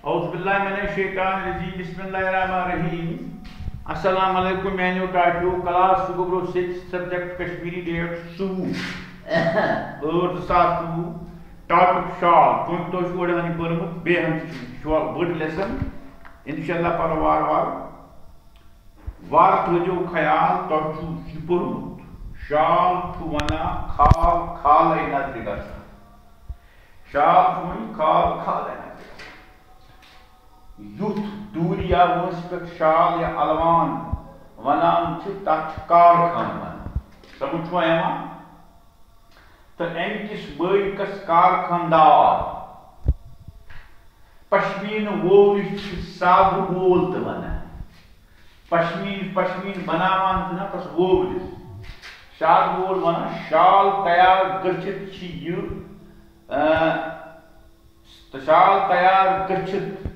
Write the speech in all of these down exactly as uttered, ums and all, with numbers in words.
اعوذ باللہ من الشیطان الرجیم، بسم اللہ الرحمن الرحیم۔ السلام علیکم میانیو ٹاٹھیو، کلاس سُہ گوٚبرو سکس، سبجیکٹ کشمیری، ڈیٹ ژوٚوُہ ٲٹھ زٕ ساس ژوٚوُہ۔ ٹاپک شال، چونکہ تۄہہِ چھُو گۄڈٕ ہن یہِ پٔرمُت، بیٚیہِ ہن تہِ چھُ، یہِ چھُ بٔڑ لیسن، انشاءاللہ پرو وارٕ وارٕ۔ وارٕ تھٲوزیو خیال، تۄہہِ چھُو یہِ پوٚرمُت، شال چھُ وَنان کھال کھالَے نظرِ گژھان۔ شال چھُ وَنہِ کھال کھالَے نظرِ گژھان۔ یُتھ دوٗرِ یا وٲنٛسہِ پٮ۪ٹھ شال یا اَلوان وَنان چھِ، تَتھ چھِ کارخان وَنان۔ سَمٕجھ چھُوا یِوان؟ تہٕ اَمہِ کِس مٲلکَس کارخاندار۔ پشمیٖنہٕ وول چھِ سادٕ وول تہِ وَنان۔ پشمیٖن، پشمیٖن بناوان چھِ نہ تَس وولِس۔ سادٕ وول وَنان، شال تیار گٔژھِتھ چھِ یہِ، اَ، تہٕ شال تیار گٔژھِتھ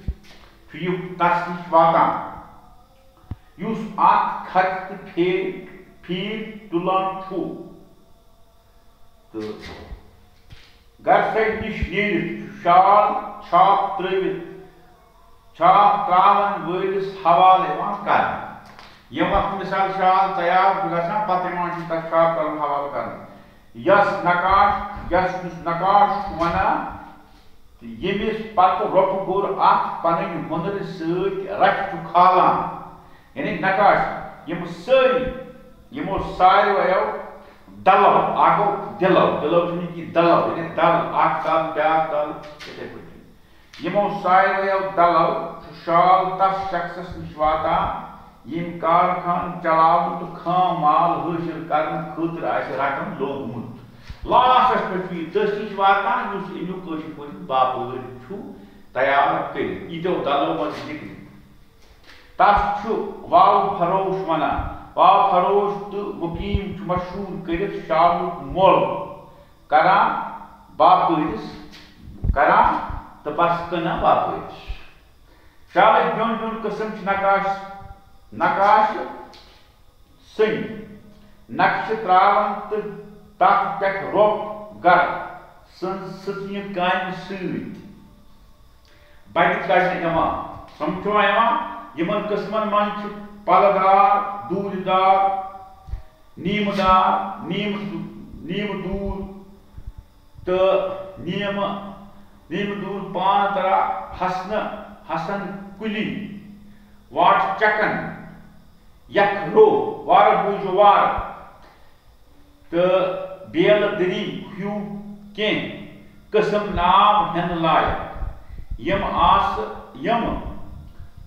چھُ یہِ تَس نِش واتان، یُس اَتھ کھَژِ تہٕ پھیرِ، پھیٖرِ تُلان چھُ۔ تہٕ گرسَے نِش نیٖرِتھ چھُ شال چھاپ ترٲوِتھ، چھاپ تراوَن وٲلِس حوالہٕ یِوان کرنہٕ۔ ییٚمہِ وقتہٕ مثال شال تیار چھُ گژھان، پتہٕ یِوان چھُ تَتھ چھاپ کرُن حوالہٕ کرنہٕ۔ یَس نقاش، یَس یُس نقاش چھُ وَنان، تہٕ ییٚمِس پتہٕ رۄپہٕ گوٚر اَتھ پنٕنۍ ہُنرٕ سۭتۍ رَچھِ چھُ کھالان، یعنی نقاش، یِم سٲری، یِمو سارویو دلو، اکھ گوٚو دِلو، دِلو چھُنہٕ کینٛہہ، دلو، یعنی دل، اکھ دل، بیٛاکھ دل، یِتھَے پٲٹھۍ۔ یِمو سارویو دلو چھُ شال تس شخصس نِش واتان، ییٚمۍ کارخانہٕ چلاونہٕ تہٕ خام مال حٲصِل کرنہٕ خٲطرٕ آسہِ رقم لوگمُت۔ لاسٹس پٮ۪ٹھ چھُ یہِ تٔتھۍ نِش واتان، یُس اَمیُک کٲشِر پٲٹھۍ باپٲرۍ چھُ تیار کٔرِتھ۔ ییٖتیو دلو منٛز نِکلہِ۔ تس چھُ واو فروش ونان۔ واو فروش تہٕ مقیم چھُ مشہوٗر کٔرِتھ شالُک مۄل کران باپٲرِس، کران تہٕ بس کٕنان باپٲرِس۔ شالٕکۍ بیوٚن بیوٚن قٕسم چھِ نقاش، نقاشہٕ سٕنٛدۍ نقشہٕ ترٛاوان تہٕ تتھ پٮ۪ٹھ روٚف گر سٕنٛز سٕژنہِ کامہِ سۭتۍ بَتہِ کَڑنہٕ یِوان۔ سَمجھوا یِوان؟ یِمَن قٕسمَن منٛز چھِ پَلہٕ دار، دوٗرِ دار، نیٖمہٕ دار، نیٖمہٕ دو-، نیٖمہٕ دوٗر تہٕ نیٖمہٕ، نیٖمہٕ دوٗر پان ترا، حسنہٕ، حسن کُلی، واٹھ چکن، یکھ رو، وارٕ بوٗزِو وارٕ۔ تہٕ بیلہٕ دٔری ہیوٗ کینٛہہ قٕسم ناو ہٮ۪نہٕ لایق۔ یِم آسہٕ، یِم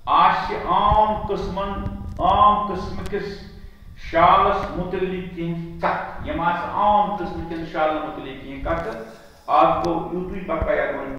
آسہِ عام قٕسمن، عام قٕسمہٕ کِس شالس مُتعلق کینٛہہ کتھ۔ یِم آسہٕ عام قٕسمہٕ کٮ۪ن شالن مُتعلق کینٛہہ کتھٕ۔ اکھ گوٚو یُتُے، پتہٕ پیہِ اَتھ گۄڈٕ